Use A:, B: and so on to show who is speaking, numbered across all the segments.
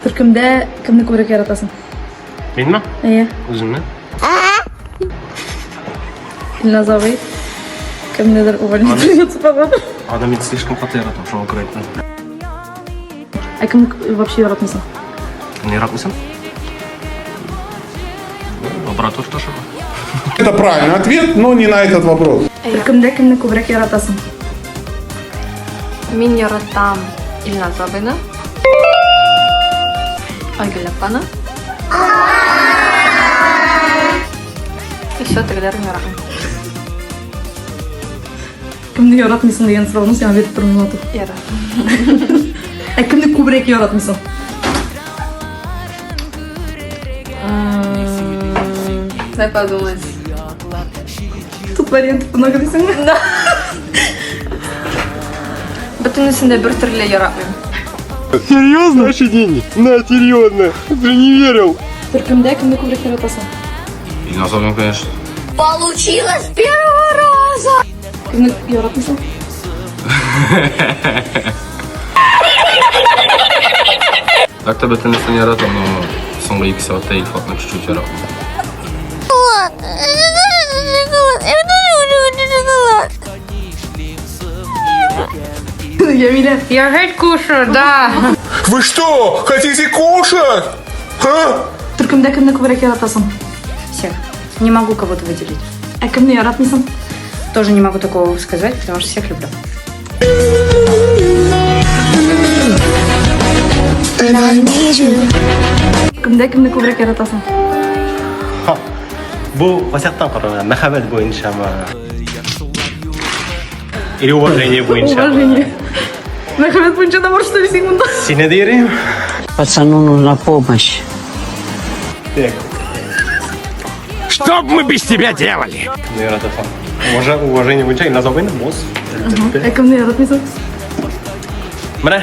A: Төркемдә кемне күбрәк яратасың?
B: Минме?
A: Әйе.
B: Үземне.
A: Илназ абый кемнедер увольнить придется, по-моему.
B: Аны мин слишком каты яратам, шуңа күрә әйттем.
A: Ә кемне вообще яратмыйсың?
B: Кемне яратмыйсың? Ну, лаборатория ташырга.
C: Это правильный ответ, но не на этот вопрос.
A: Төркемдә кемне күбрәк яратасың?
D: Мин яратам Илназ абыйны. Айгөл апаны. И все, тегеләрен яратмыйм.
A: Кемне яратмыйсың дигән сорауны сиңа биреп тормыйм матур.
D: Яратмыйм.
A: Ә кемне күбрәк яратмыйсың?
D: Дай подумать.
A: Тут вариантов много дисеңме?
D: Да. Бөтенесен дә бер төрле яратмыйм.
E: Серьезно? Наши деньги? На, серьезно. Ты не верил.
A: Төркемдә кемне күбрәк яратасың?
F: Илназ абыйны, конечно.
G: Получилось с первого раза!
A: Кемне яратмыйсың?
F: Так та бөтенесен яратам, но соңгы ике сәгатьтә Илфатны чуть-чуть яратмыйм.
A: Ямилә.
D: Я опять кушаю, да.
C: Вы что, хотите кушать? А?
A: Төркемдә кемне күбрәк яратасың?
H: Всех. Не могу кого-то выделить.
A: Ә кемне яратмыйсың?
H: Тоже не могу такого сказать, потому что всех люблю.
A: Төркемдә кемне күбрәк яратасың?
B: Бу кайсактан караганда, мәхәббәт буенчамы? Или уважение буенчамы?
A: Уважение. Мәхәббәт буенча да бар, что ли, син монда?
B: Сине дә йөрим.
I: Пацану нужна помощь.
B: Так.
E: Что бы мы без тебя делали?
B: Кемне яратасың? Уважение буенча Илназ абыйны, босс.
A: Ә кемне яратмыйсың?
B: Менә.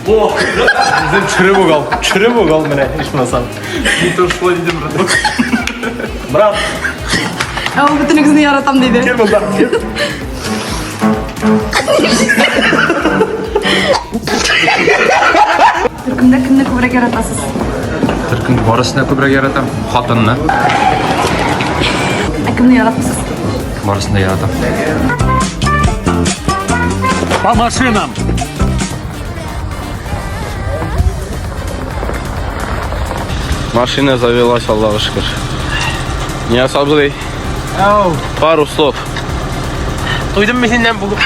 B: О! Үзем төшереп үк ал. Төшереп үк ал менә, ичмасам.
F: Не то шулай дидем, брат.
B: Брат,
A: Ә ул бөтенегезне яратам диде.
B: кил монда. Кил.
A: Төркемдә кемне күбрәк яратасыз?
F: Төркем барысын да күбрәк яратам. Хатынны.
A: Ә кемне яратмыйсыз?
F: Барысын да яратам.
E: По машинам.
F: Машина завелась, Аллаһ шөкер. Нияз абзый. Пару слов.
B: Туйдым мин синнән бүген.